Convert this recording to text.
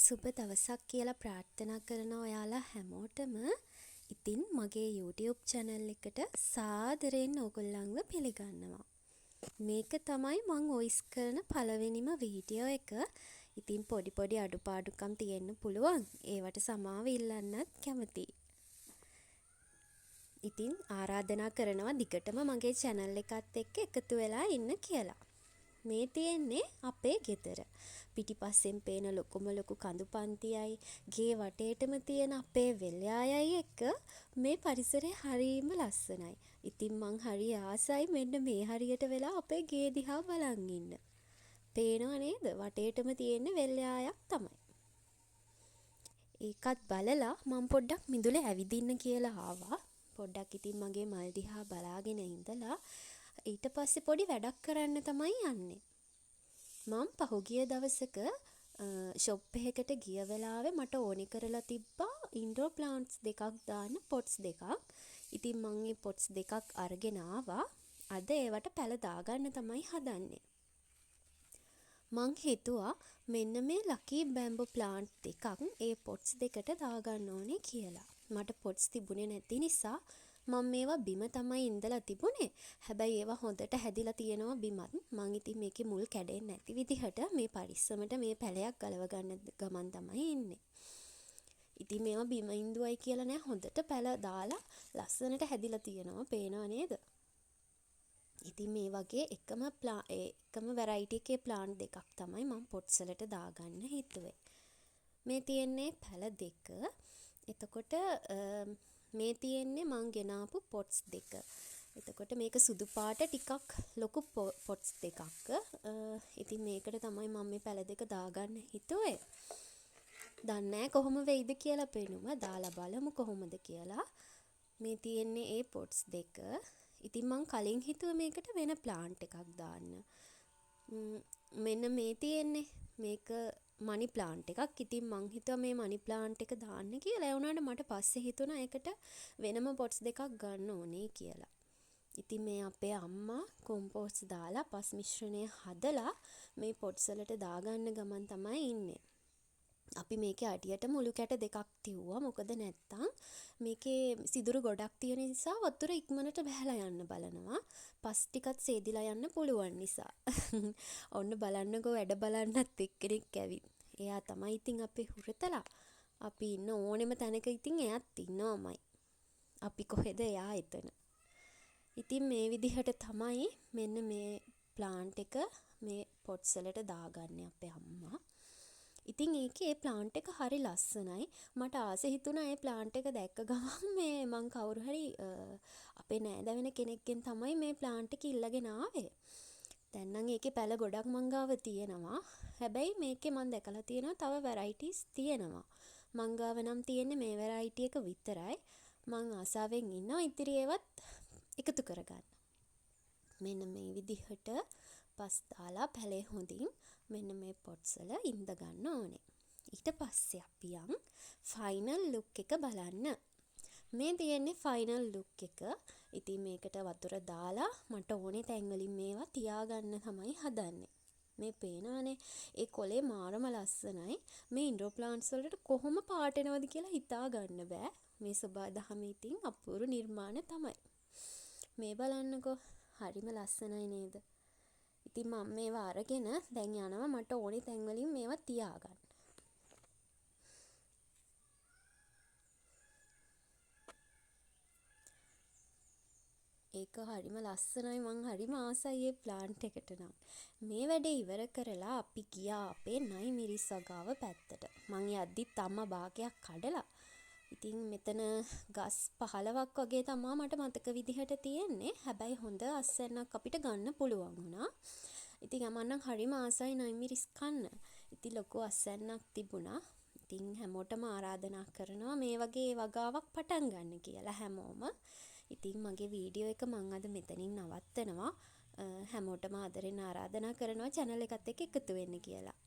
සුබ දවසක් කියලා ප්‍රාර්ථනා කරනවා ඔයාලා හැමෝටම. ඉතින් මගේ YouTube channel එකට සාදරයෙන් ඕගොල්ලන්ව පිළිගන්නවා. මේක තමයි මං වොයිස් කරන පළවෙනිම වීඩියෝ එක. ඉතින් පොඩි පොඩි අඩුපාඩුකම් තියෙන්න පුළුවන්. ඒවට සමාව ඉල්ලන්නත් කැමතියි. ඉතින් ආරාධනා කරනවා දිගටම මගේ චැනල් එකත් එක්ක එකතු වෙලා ඉන්න කියලා. මේ තියෙන්නේ අපේ ගෙදර. පිටිපස්සෙන් පේන ලොකුම ලොකු කඳු පන්තියයි, ගේ වටේටම තියෙන අපේ වෙල් යායයි එක්ක මේ පරිසරය හරිම ලස්සනයි. ඉතින් මං හරි ආසයි මෙන්න මේ හරියට වෙලා අපේ ගේ දිහා බලන් ඉන්න. පේනව නේද? වටේටම තියෙන්නේ වෙල් යායක් තමයි. ඒකත් බලලා මං පොඩ්ඩක් මිදුලේ ඇවිදින්න කියලා ආවා. පොඩ්ඩක් ඉතින් මගේ මල් දිහා බලාගෙන ඉඳලා ඊට පස්සේ පොඩි වැඩක් කරන්න තමයි යන්නේ. මං පහුගිය දවසක ෂොප් එකකට ගිය වෙලාවේ මට ඕනෙ කරලා තිබ්බා ඉන්ඩෝර් ප්ලාන්ට්ස් දෙකක් දාන්න පොට්ස් දෙකක්. ඉතින් මං ඒ පොට්ස් දෙකක් අරගෙන ආවා. අද ඒවට පැල දාගන්න තමයි හදන්නේ. මං හිතුවා මෙන්න මේ ලකී බැම්බු ප්ලාන්ට් දෙකක් ඒ පොට්ස් දෙකට දාගන්න ඕනේ කියලා. මට පොට්ස් තිබුණේ නැති නිසා මං මේවා බිම තමයි ඉන්දලා තිබුණේ. හැබැයි ඒවා හොඳට හැදිලා තියෙනවා බිමත්. මං ඉතින් මේකේ මුල් කැඩෙන්නේ නැති විදිහට මේ පරිස්සමට මේ පැලයක් ගලව ගන්න ගමන් තමයි ඉන්නේ. ඉතින් මේවා බිම ඉන්දුවයි කියලා නෑ, හොඳට පැල දාලා ලස්සනට හැදිලා තියෙනවා. පේනව නේද? ඉතින් මේ වගේ එකම වැරයිටි එකේ ප්ලාන්ට් දෙකක් තමයි මං පොට්ස් වලට දාගන්න හිතුවේ. මේ තියෙන්නේ පැල දෙක. එතකොට මේ තියෙන්නේ මං ගෙනාපු පොට්ස් දෙක. එතකොට මේක සුදු පාට ටිකක් ලොකු පොට්ස් දෙකක්. ඉතින් මේකට තමයි මං මේ පැල දෙක දාගන්න හිතුවේ. දන්නේ නෑ කොහොම වෙයිද කියලා පෙනුම. දාලා බලමු කොහොමද කියලා. මේ තියෙන්නේ ඒ පොට්ස් දෙක. ඉතින් මං කලින් හිතුවේ මේකට වෙන ප්ලාන්ට් එකක් දාන්න. මෙන්න මේ තියෙන්නේ. මේක මනි ප්ලාන්ට් එකක්. ඉතින් මං හිතුවා මේ මනි ප්ලාන්ට් එක දාන්න කියලා. ඒ වුණාට මට පස්සේ හිතුණා ඒකට වෙනම පොට්ස් දෙකක් ගන්න ඕනේ කියලා. ඉතින් මේ අපේ අම්මා කොම්පෝස්ට් දාලා පස් මිශ්‍රණය හදලා මේ පොට්ස් වලට දාගන්න ගමන් තමයි ඉන්නේ. අපි මේකේ අඩියට මුළු කැට දෙකක් තිව්වා. මොකද නැත්තම් මේකේ සිදුරු ගොඩක් තියෙන නිසා වතුර ඉක්මනට බැහැලා යන්න බලනවා. පස් ටිකත් සේදිලා යන්න පුළුවන් නිසා. ඔන්න බලන්නකෝ වැඩ බලන්නත් එක්කෙනෙක් ඇවිත්. එයා තමයි ඉතින් අපේ හුරතලා. අපි ඉන්න ඕනෙම තැනක ඉතින් එයාත් ඉන්නවමයි. අපි කොහෙද එයා එතන. ඉතින් මේ විදිහට තමයි මෙන්න මේ ප්ලාන්ට් එක මේ පොට්ස් වලට දාගන්නේ අපේ අම්මා. ඉතින් ඒකේ ඒ ප්ලාන්ට් එක හරි ලස්සනයි. මට ආස හිතුණා ඒ ප්ලාන්ට් එක දැක්ක ගමන් මේ මං කවුරු හරි අපේ නෑදෑ වෙන කෙනෙක්ගෙන් තමයි මේ ප්ලාන්ට් එක ඉල්ලගෙන ආවේ. දැන් නම් ඒකේ පැල ගොඩක් මං ගාව තියෙනවා. හැබැයි මේකේ මං දැකලා තියෙනවා තව වැරයිටිස් තියෙනවා. මං ගාව නම් තියෙන්නේ මේ වැරයිටි එක විතරයි. මං ආසාවෙන් ඉන්නවා ඉතිරි ඒවත් එකතු කරගන්න. මෙන්න මේ විදිහට පස් දාලා පැලේ හොඳින් මෙන්න මේ පොට්ස් වල ඉඳ ගන්න ඕනේ. ඊට පස්සේ අපි යන් ෆයිනල් ලුක් එක බලන්න. මේ තියෙන්නේ ෆයිනල් ලුක් එක. ඉතින් මේකට වතුර දාලා මට ඕනේ තැන් වලින් මේවා තියාගන්න තමයි හදන්නේ. මේ පේනවනේ ඒ කොලේ මාරම ලස්සනයි. මේ ඉන්ඩෝර් ප්ලාන්ට්ස් වලට කොහොම පාට එනවද කියලා හිතා ගන්න බෑ. මේ සොබා දහම ඉතින් අපූරු නිර්මාණ තමයි. මේ බලන්නකෝ හරිම ලස්සනයි නේද? ඉතින් මම මේවා අරගෙන දැන් යනවා මට ඕනේ තැන් වලින් මේවා තියාගන්න. ඒක හරිම ලස්සනයි. මං හරිම ආසයි ඒ ප්ලාන්ට් එකට නම්. මේ වැඩේ ඉවර කරලා අපි ගියා අපේ නයි මිරිස් වගාව පැත්තට. මං යද්දිත් අම්මා භාගයක් කඩලා. ඉතින් මෙතන ගස් 15ක් වගේ තමා මට මතක විදිහට තියෙන්නේ. හැබැයි හොඳ අස්වැන්නක් අපිට ගන්න පුළුවන් වුණා. ඉතින් මං නම් හරිම ආසයි නයි මිරිස් කන්න. ඉතින් ලොකු අස්වැන්නක් තිබුණා. ඉතින් හැමෝටම ආරාධනා කරනවා මේ වගේ වගාවක් පටන් ගන්න කියලා හැමෝම. ඉතින් මගේ වීඩියෝ එක මං අද මෙතනින් නවත්තනවා. හැමෝටම ආදරෙන් ආරාධනා කරනවා චැනල් එකත් එක්ක එකතු වෙන්න කියලා.